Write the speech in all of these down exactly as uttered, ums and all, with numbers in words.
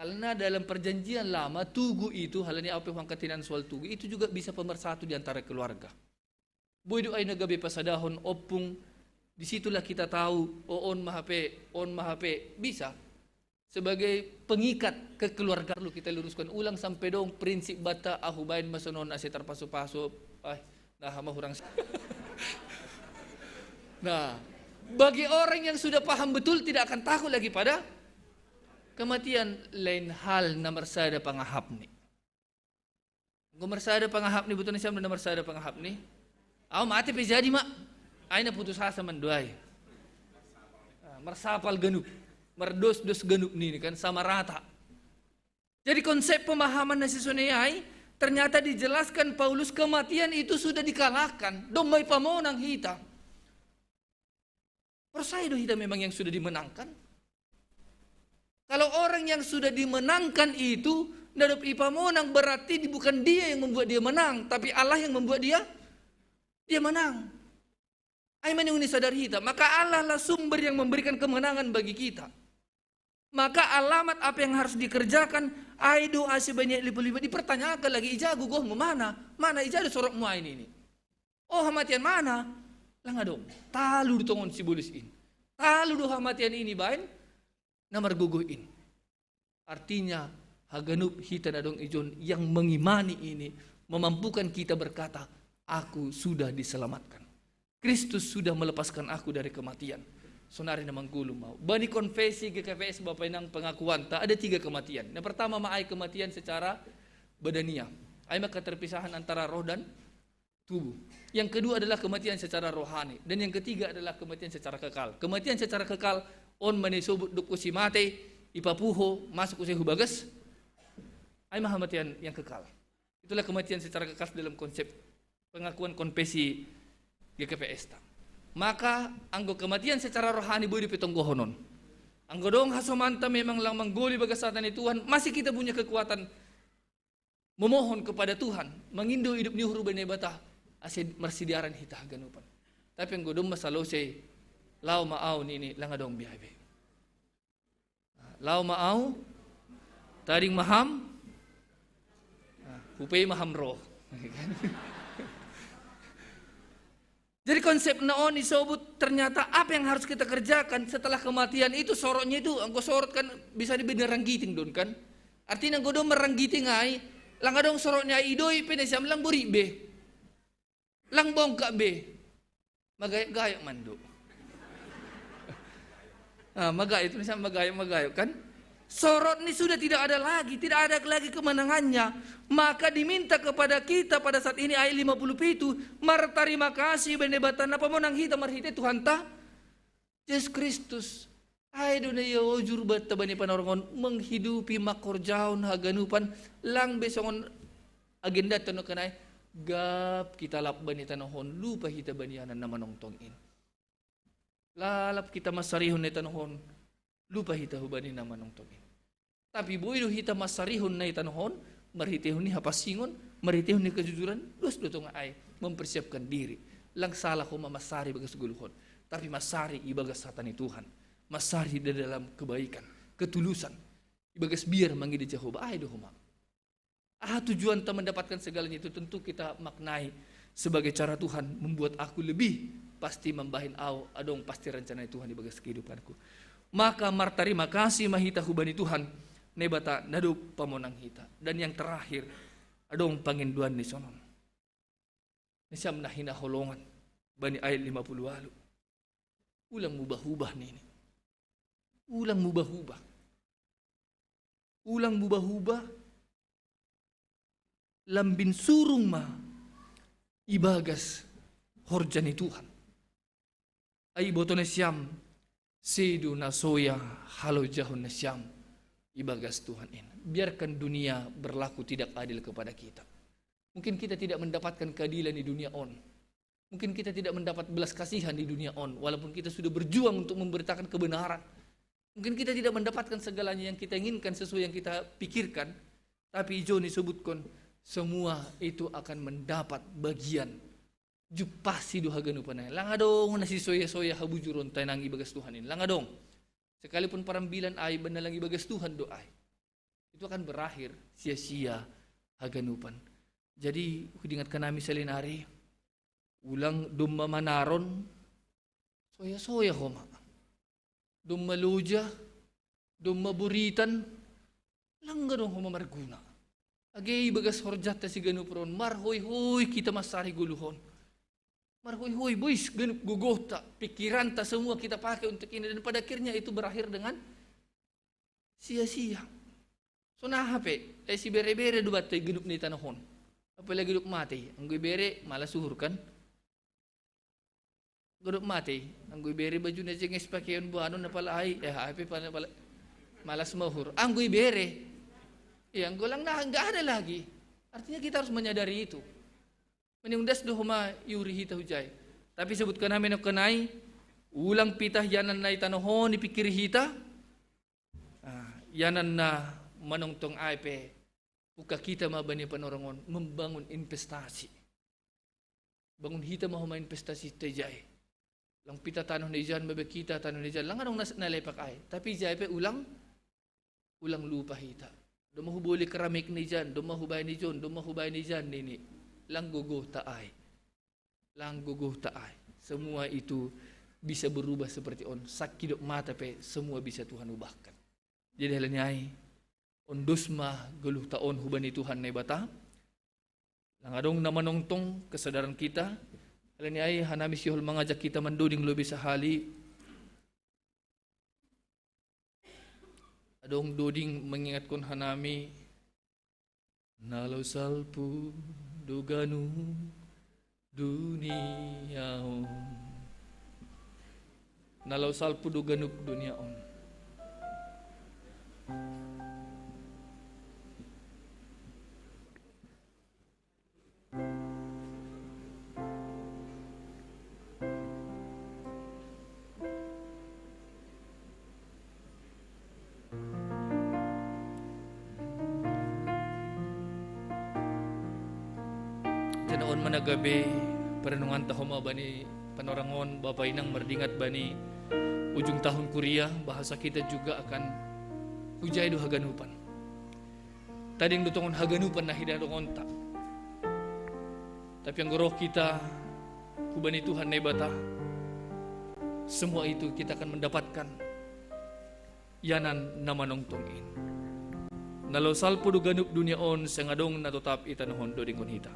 Karena dalam perjanjian lama, tugu itu, hal ini apa yang katinan soal tugu, itu juga bisa pemersatu di antara keluarga. Boi do ai na gabe pasadahon ompung, disitulah kita tahu, oh, on mahape, on mahape, bisa. Sebagai pengikat kekeluargaan, perlu kita luruskan ulang sampai dong prinsip bata ahu bain masonon ase terpasu-pasu. Ai, nah, hama hurang. Nah, bagi orang yang sudah paham betul, tidak akan takut lagi pada kematian. Lain hal na marsada pangahapni. Anggo marsada pangahapni, boto ni Siam, na marsada pangahapni. Au mate pe jadi ma. Ai na putus asa mandoai. Ah, marsapal ganup. Mardosdos ganup nini kan, sama rata. Jadi konsep pemahaman na sisonai ai, ternyata dijelaskan Paulus, kematian itu sudah dikalahkan. Dong mai pamonang hita. Porsaya do hita memang yang sudah dimenangkan? Kalau orang yang sudah dimenangkan itu, na dob ipamonang, berarti di-, bukan dia yang membuat dia menang, tapi Allah yang membuat dia, dia menang. Ai ma nisadari hita, maka Allah lah sumber yang memberikan kemenangan bagi kita. Maka alamat apa yang harus dikerjakan, ai do ase bain ayat lima puluh lima dipertanyakan lagi, ija gogohmu, mana? Mana ija do sorotmu ai nini? Oh, hamatian mana? Langa dong. Talu do tongon sibolis in. Talu do hamatian ini bain na margogoh in. Artinya, haganup hita na dong ijon yang mengimani ini memampukan kita berkata, "Aku sudah diselamatkan. Kristus sudah melepaskan aku dari kematian." Sonari na manggulum au. Bani konfesi G K P S Bapa Inang pengakuanta, ada tiga kematian. Yang pertama ma ai kematian secara badania. Ai ma keterpisahan antara roh dan tubuh. Yang kedua adalah kematian secara rohani. Dan yang ketiga adalah kematian secara kekal. Kematian secara kekal, on ma na isobut dob ho si mate, ipapuho, masuk use hu bagas. Ai ma hamatian yang kekal. Itulah kematian secara kekal dalam konsep pengakuan konfesi G K P S ta. Maka anggo kematian secara rohani boi dope tonggohon on. Anggo dong hasomanta memang lang manggoluh i bagas hata ni Tuhan, masih kita punya kekuatan memohon kepada Tuhan, mangindo idop ni uhur baen Naibata, ase marsidearan hita haganupan. Tapi anggo domma salose, laho ma au nini, langa dong be ai be. Laho ma au, tading ma ham, hupei ma ham ro. Jadi konsep na on isobut, ternyata apa yang harus kita kerjakan setelah kematian itu, sorotnya itu, anggo sorot kan bisa dibilang ranggiting don kan. Artinya anggo dong marranggiting ai, langa dong sorotnya ai, idoi pe na siam lang borit be. Lang bongkak be. Magayok-gayok mando. Ah, magayok itu misalnya magayok-magayok kan. Sorot ni sudah tidak ada lagi, tidak ada lagi kemenangannya. Maka diminta kepada kita pada saat ini, ayat lima puluh pitu, martarima kasih baen Naibata na pamonang hita marhite Tuhanta Jesus Kristus. Ai do na ia ojur banta bani panarongon, menghidupi, mangkorjahon haganupan, lang be songon agenda tonokkan ai, gap kita lap bani tanoh on, lupa hita bani anak na manongtong in. Lalap kita mansarihon na i tanoh on, lupa hita hubani na manongtong in. Tapi boi do hita mansarihon na i tanoh on, marhitehon ni hapansingon, marhitehon ni kejujuran, dos do tonga ai, mempersiapkan diri. Lang sala homa mansari bagas goluhon, tapi mansari ibagas hata ni Tuhan, mansari di dalam kebaikan, ketulusan, ibagas biar mangida Jahowa, ai do homa. Aha tujuan ta mendapatkan segalanya itu? Tentu kita maknai sebagai cara Tuhan membuat aku lebih, pasti mambahen au adong pasti rencana Tuhan di bagas kehidupanku. Maka martarima kasih ma hita hubani Tuhan, Naibata na dob pamonang hita. Dan yang terakhir, adong pangindoan ni sonon. Ni siam na hinaholongan bani ayat lima puluh walu. Ulang mubah-ubah nini. Ulang mubah-ubah. Ulang mubah-ubah. Lambin surung ma ibagas horja ni Tuhan. Ai boto na siam, sedo na soya halojahon na siam ibagas Tuhan in. Biarkan dunia berlaku tidak adil kepada kita. Mungkin kita tidak mendapatkan keadilan di dunia on. Mungkin kita tidak mendapat belas kasihan di dunia on, walaupun kita sudah berjuang untuk memberitakan kebenaran. Mungkin kita tidak mendapatkan segalanya yang kita inginkan sesuai yang kita pikirkan, tapi ijon isobutkon, semua itu akan mendapat bagian. Jumpasi do haganupan ai. Lang adong na sisoya-soya habujuronta nang ibagas Tuhan in. Lang adong. Sekalipun parambilan ai, baen na lang ibagas Tuhan do ai. Itu akan berakhir sia-sia haganupan. Jadi, hudingatkan nami salinari, ulang domma manaron, soya-soya homa. Domma loja, domma buritan, langga dong homa marguna. Age ibagas horjatta siganup ron, marhoi-hoi kita massari goluhon. Marhoi-hoi, bois ganup gogohta, pikiranta semua kita pakai untuk ini, dan pada akhirnya itu berakhir dengan sia-sia. Sonang hape, eh, sibere-bere do batta ganup ni tanohon. Apalagi dok mate, anggo ibere malas uhur kan? Godok mate, anggo ibere bajuna jenges pakeon buanon apala ai, eh, ai pe pala, pala, malas mahur. Anggo ibere, ya, anggo lang nah, nggak ada lagi. Artinya kita harus menyadari itu. Meniung das do homa iuri hita hujai. Tapi sebutkan hami nokkanai, ulang pitah yanan nai tanohon ipikiri hita. Ah, yanan na manongtong ai pe, buka kita ma bani panorongon membangun investasi. Bangun hita ma homa investasi te jai. Lang pita tanoh ni jan, bebe kita tanoh ni jan. Lang adong nas-, nalepak ai. Tapi jai pe ulang, ulang lupa hita. Doma huboli keramik ni jan, doma hubai ni jon, doma hubai ni jan nini. Lang gogohta ai. Lang gogohta ai. Semua itu bisa berubah seperti on. Sakki dok mata pe, semua bisa Tuhan ubahkan. Jadi hela ni ai, on dos ma goluhta on hubani Tuhan Naibata. Lang adong na manongtong kesadaran kita. Hela ni ai hanami sihol mangajak kita mandoding lobi sahali. Adong doding mengingatkon hanami, na laho salpu do ganup dunia on. Na laho salpu do ganup dunia on. Jana on ma na gabe perenunganta homa bani panorang on, Bapa Inang mardingat bani ujung tahun kuria, bahasa kita juga akan hujai do haganupan. Tading do tongon haganupan na hinadongonta. Tapi anggo roh kita hubani Tuhan Naibata, semua itu kita akan mendapatkan yanan na manongtong in. Na laho salpu do ganup dunia on, seng adong na totap i tanoh on, dodingkon hita.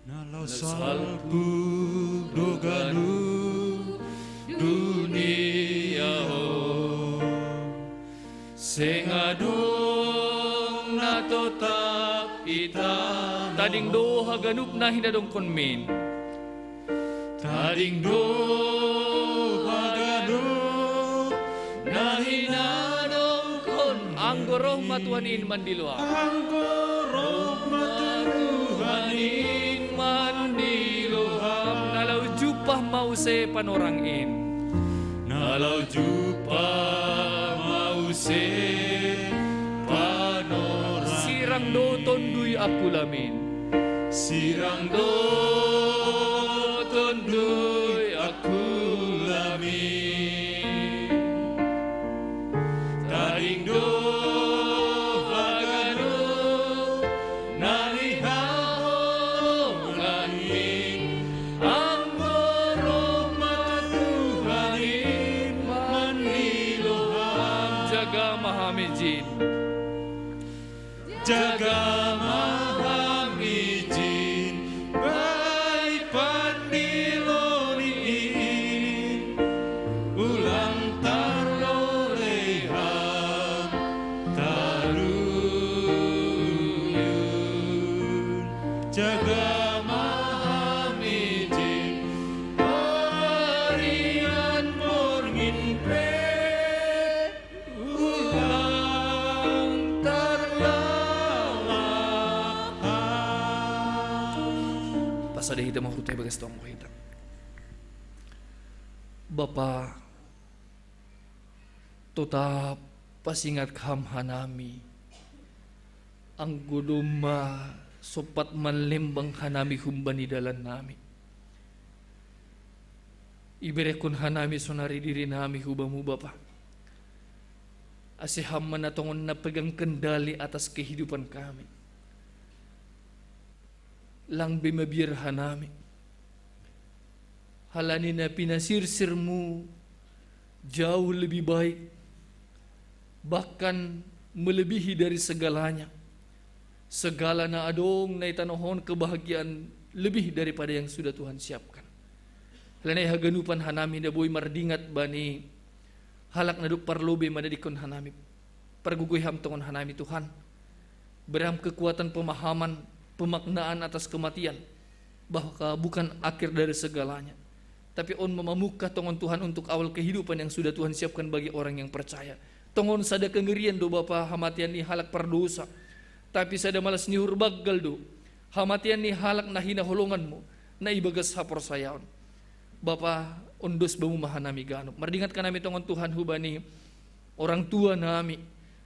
Na laho salpu do ganup dunia on, seng adong na totap i tanoh. Tading do haganup na hinadongkonmin. Tading do haganup na hinadongkon. Anggo roh ma Tuhan in mandilo ham. Anggo roh ma Tuhan in mandilo ham. Na laho jumpah ma muse panorang in. Na laho jumpah ma muse panorang. Sirang do tondui angkulamin. Sirang do tondui angkulamin. Tading do haganup na nihaholonganmin. Anggo roh ma Tuhan in mandilo ham. Jaga ma ham i jin. Jaga ma ham i jin, bai pandilo ni in, ulang tarlolei ham taruyun. Jaga ma ham i jin, paringan borngin pe ulang tarlama. Pasada hita ma huta ibagas tonggo hita. Bapa, totap pasingat ham hanami, anggo domma sompat manlembang hanami humbani dalannami. Iberekkon hanami sonari dirinami hu Bamu, Bapa. Ase Ham ma na tongon na pegang kendali atas kehidupan kami. Lang be mabiar hanami. Halani na pinasirsir-Mu jauh lebih baik, bahkan melebihi dari segalanya. Segala na adong na i tanoh on kebahagiaan lebih daripada yang sudah Tuhan siapkan. Halani haganupan hanami na boi mardingat bani halak na dob parlobei manadingkon hanami. Pargogoi Ham tongon hanami, Tuhan. Bere Ham kekuatan pemahaman, pemaknaan atas kematian, bahwa bukan akhir dari segalanya. Tapi on ma mamungkah tongon, Tuhan, untuk awal kehidupan yang sudah Tuhan siapkan bagi orang yang percaya. Tongon sada kengerian do, Bapa, hamatian ni halak pardosa. Tapi sada malas ni uhur banggal do hamatian ni halak na hinaholongan-Mu, na ibagas haporsayaon. Bapa, on dos Bamu ma hanami ganup. Mardingat hanami tongon, Tuhan, hubani orang tua nami,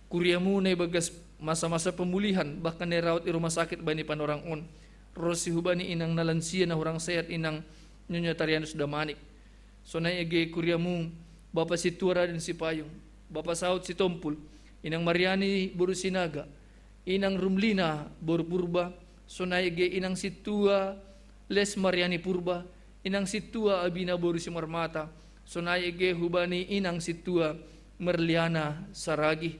kuria-Mu na ibagas masa-masa pemulihan, bahkan na irawat i rumah sakit bani panorang on. Ro si hubani inang na lansia na hurang sehat, inang Nyonya Tarianus Damanik. Sonai age kuria-Mu, Bapa Sintua Raden Sipayung, Bapa Saud Sitompul, inang Mariani boru Sinaga, inang Rumlina boru Purba, sonai age inang Sintua Les Mariani Purba, inang Sintua Abina boru Simarmata, sonai age hubani inang Sintua Merliana Saragih,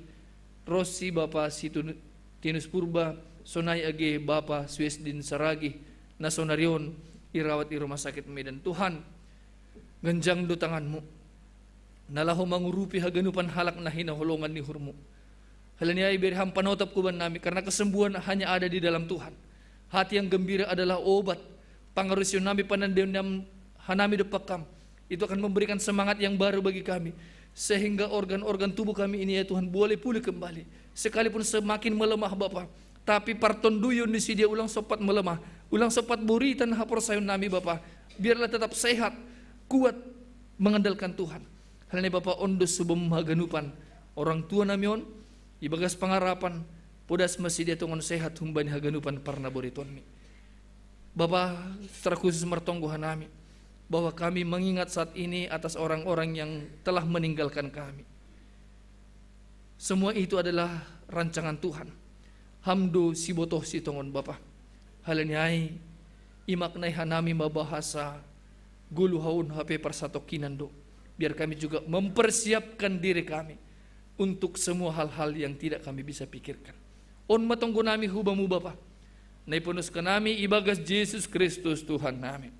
ro si Bapa Sitinus Purba, sonai age Bapa Suesdin Saragih, na sonari on irawat i rumah sakit Medan. Tuhan, ganjang do tangan-Mu na laho mangurupi haganupan halak na hinaholongan ni uhur-Mu. Halani ai bere Ham panotap hubannami, karena kesembuhan hanya ada di dalam Tuhan. Hati yang gembira adalah obat. Pangarusion nami, panandaion nam-, hanami dompak Ham, itu akan memberikan semangat yang baru bagi kami, sehingga organ-organ tubuh kami ini, ya Tuhan, boleh pulih kembali. Sekalipun semakin melemah, Bapa, tapi partonduyon ni si dia ulang sompat melemah, ulang sompat buritan haporsayaon nami, Bapa. Biarlah tetap sehat, kuat, mengandalkan Tuhan. Halani, Bapa, on dos hubam haganupan orang tua nami on, ibagas pangarapan, podas ma si dia tongon sehat humbani haganupan parnaboritoanmi. Bapa, secara khusus martonggo hanami, bahwa kami mengingat saat ini atas orang-orang yang telah meninggalkan kami. Semua itu adalah rancangan Tuhan. Ham do sibotohsi tongon, Bapa. Halani ai, imaknai hanami ma bahasa golu haun hape parsatongkinan do. Biar kami juga mempersiapkan diri kami untuk semua hal-hal yang tidak kami bisa pikirkan. On ma tonggo nami hu Bamu, Bapa, na iponoskan nami ibagas Jesus Kristus Tuhan nami.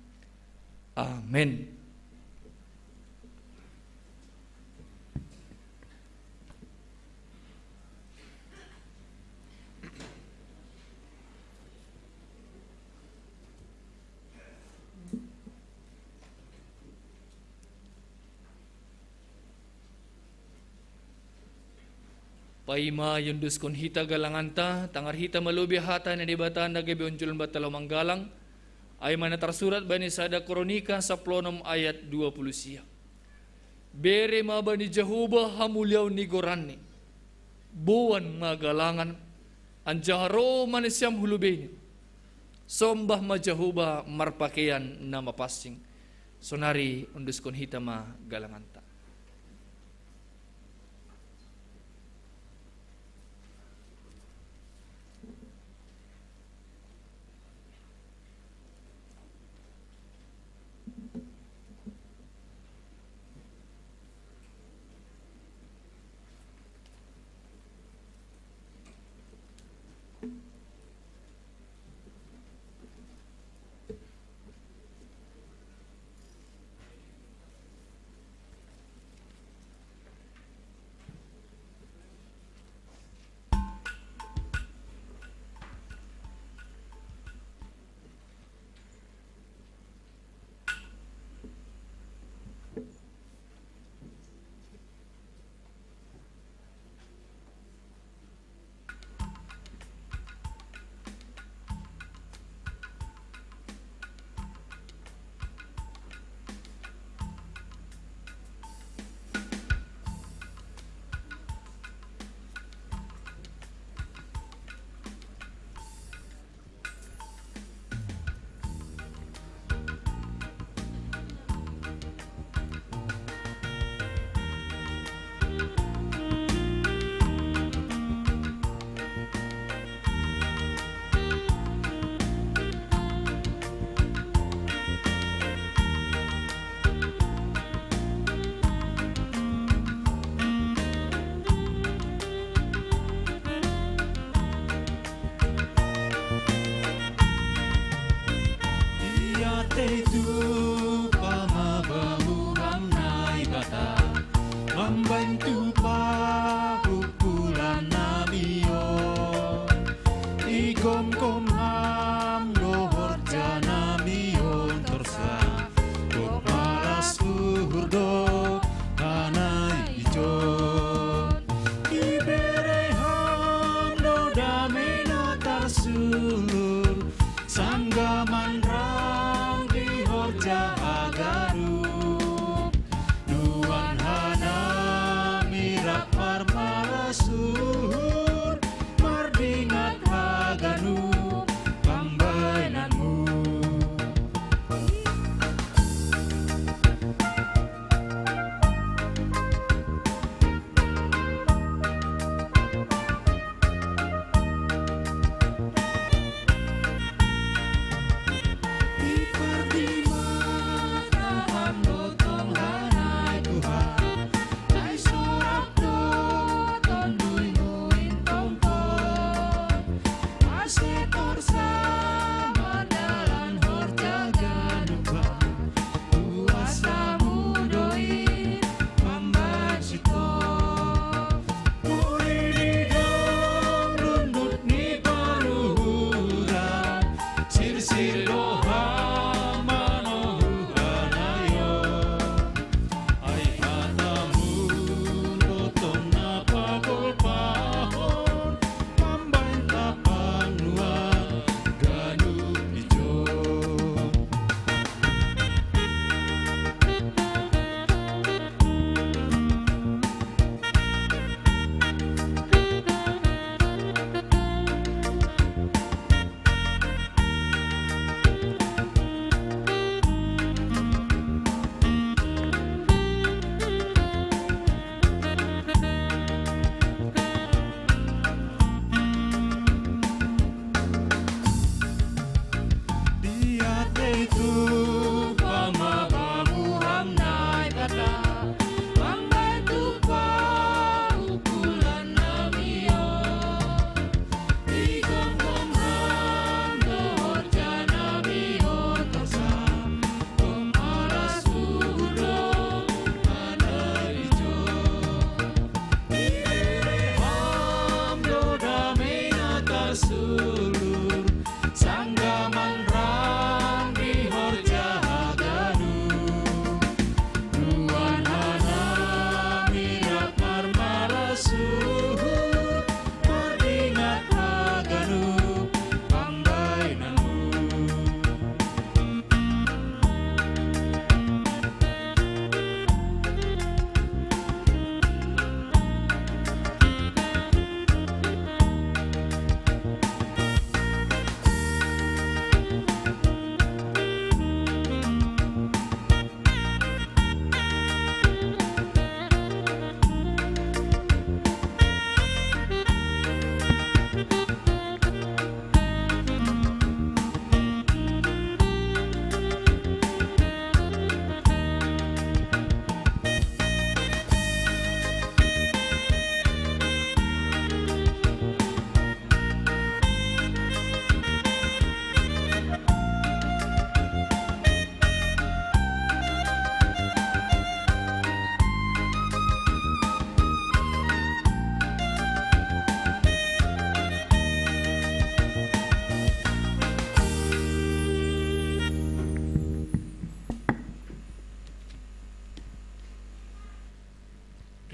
Amen. Paima iondoskon hita galanganta, tangar hita ma lobei hata ni Debata na gabe onjolan banta laho manggalang, ai ma na tarsurat bani sada Kronika sampulu onom ayat dua pulu sia. Bere ma bani Jahowa hamuliaon ni goranni. Boan ma galangan, anjaha ro ma nasiam hu lobeini. Sombah ma Jahowa marpakeian na mapansing. Sonari ondoskon hita ma galanganta.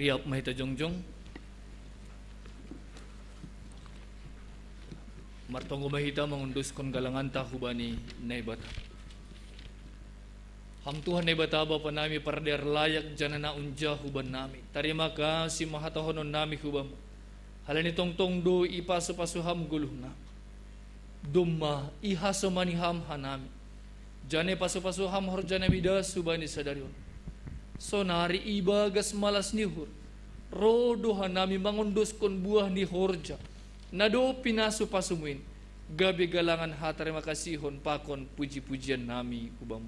Siap ma hita jongjong. Martonggo ma hita mangunduskon galanganta hubani Naibata. Ham Tuhan Naibata Bapa nami, pardear layak janah na unja huban nami. Tarima kasih ma hatahonon nami hubamu. Halani tongtong do ipasu-pasu ham goluh nami. Domma ihasomani ham hanami. Janah ipasu-pasu ham horja nami das hubani sadari on. Sonari ibagas malas ni uhur, roh do hanami mangondoskon buah ni horja na dob pinasu-pasumu in, gabe galangan hatarima kasihon pakon puji-pujian nami hubamu.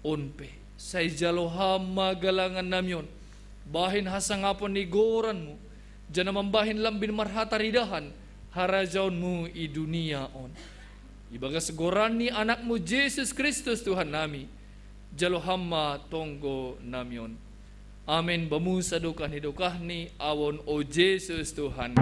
On pe, sai jalo ham ma galangan nami on, bahen hasangapon ni goranmu, janah mambahen lambin marhataridahan harajaonmu i dunia on. Ibagas goran ni Anakmu Jesus Kristus Tuhan nami, jalo ham ma tonggo nami on. Amen. Bamu sadokah ni dokahni, ahu on, o Jesus Tuhan.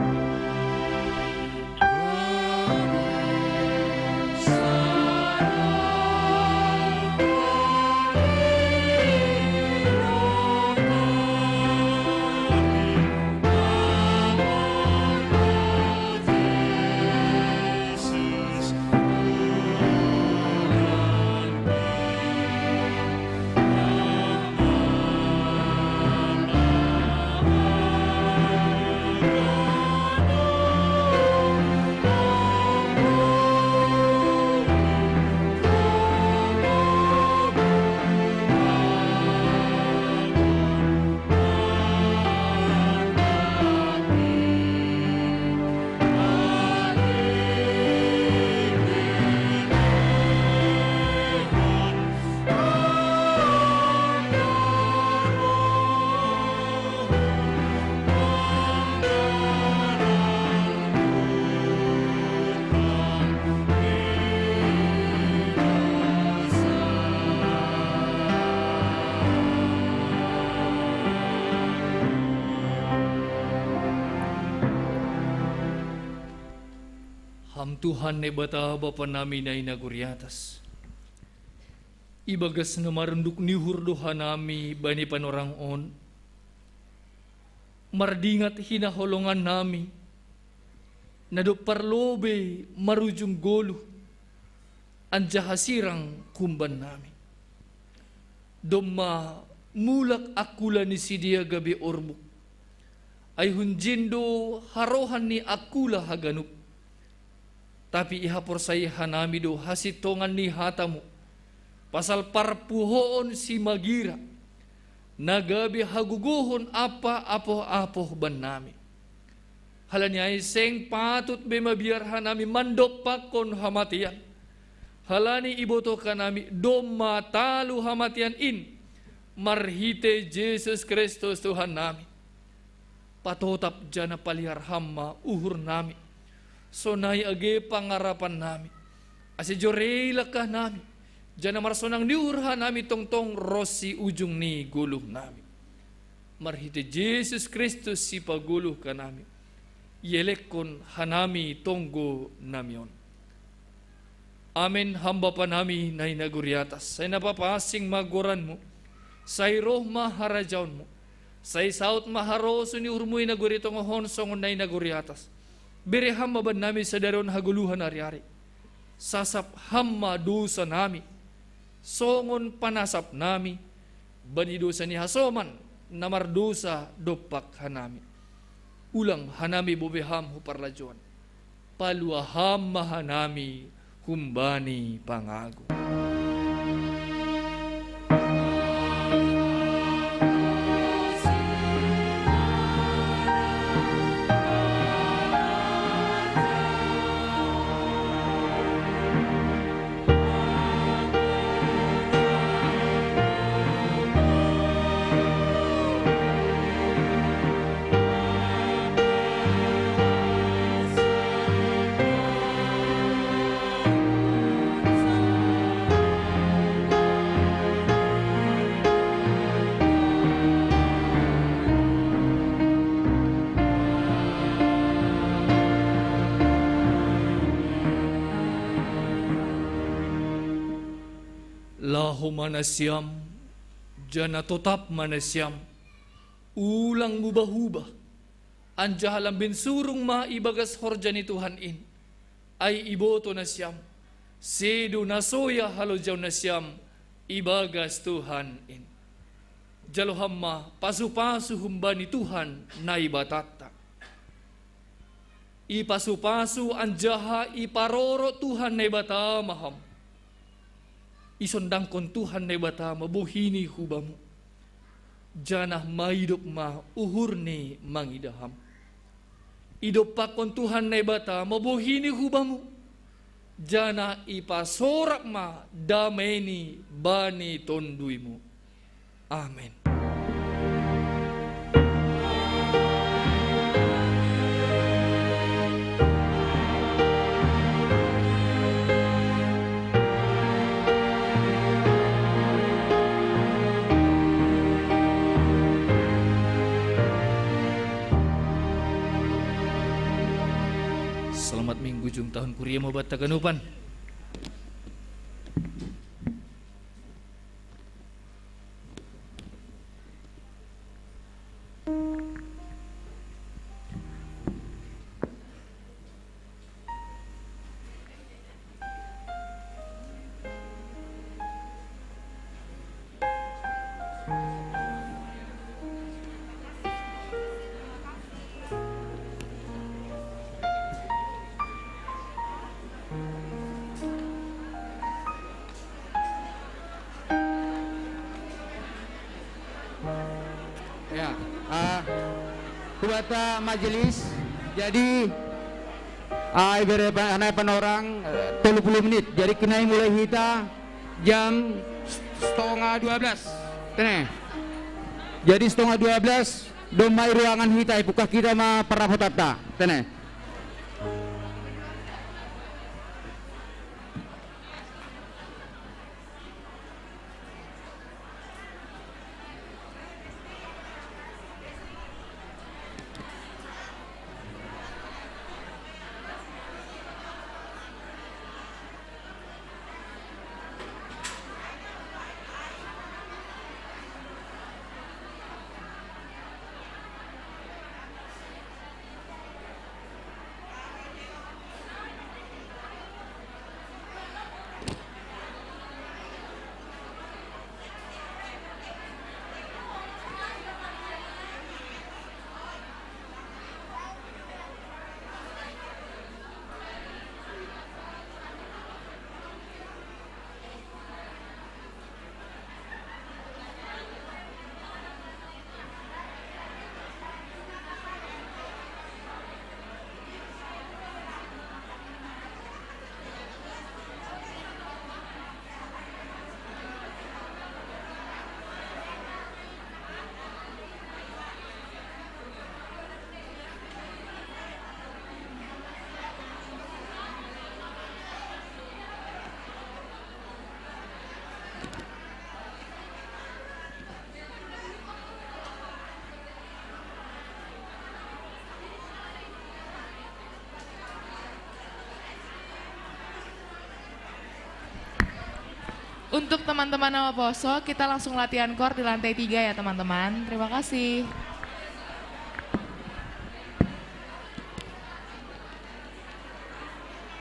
Ham Tuhan Naibata Bapa nami na i nagori atas, ibagas na marunduk ni uhur do hanami bani panorang on, mardingat hinaholongan nami, na dob parlobei marujung goluh, anjaha sirang humban nami. Domma mulak angkula ni sidea gabe orbuk. Ai hunjin do harohan ni angkula haganup. Tapi ihaporsayai hanami do hasintongan ni hatamu pasal parpuhoon simagira, na gabe hagogohon ampa apoh-apoh bannami. Halani ai seng patut be mabiar hanami mandompakkon hamatean, halani ibotoh hanami domma talu hamatean in marhitei Jesus Kristus Tuhan nami. Patotap janah palihar ham ma uhur nami, sonai age pangarapan nami, ase jorei langkah nami, janah marsonang ni uhur hanami tongtong ronsi ujung ni goluh nami. Marhitei Jesus Kristus Sipagoluh hanami, ielekkon hanami tonggo nami on. Amen. Ham Bapa nami na i nagori atas, sai na papansing ma goranmu, sai roh ma harajaonmu, sai saud ma harosuh ni uhurmu i nagori tonga on songon na i nagori atas. Bere ham ma bannami sadari on hagoluhan ari-ari. Sasap ham ma dousa nami, songon panasap nami bani dousa ni hasoman na mardousa dompak hanami. Ulang hanami bope ham hu parlajouan. Palua ham ma hanami humbani pangago. Laho ma nasiam, janah totap ma nasiam, Ulang mubah-ubah, anjaha lambin surung ma ibagas horja ni Tuhan in. Ai iboto nasiam, sedo na soya halojaon nasiam ibagas Tuhan in. Jalo ham ma pasu-pasu humbani Tuhan Naibatanta. Ipasu-pasu anjaha iparoro Tuhan Naibata ma ham. Isondangkon Tuhan Naibata ma bohini hu bamu, janah maidop ma uhurni mangidah ham. Idompakkon Tuhan Naibata ma bohini hu bamu, janah ipasorak ma dameini bani tonduymu. Amen. Selamat Minggu jung tahun kuria ma banta ganupan. Ya, ah, hubata majelis, jadi, ah, ibere pa-, anai panorang, eh, tolu puluh menit. Jadi, kenai mulai hita jam s-, setengah dua belas. Tene. Jadi, setengah dua belas, domma i ruangan hita, ipungkah hita ma parrapotanta. Tene. Untuk teman-teman Namaposo, kita langsung latihan koor di lantai tiga ya, teman-teman. Terima kasih.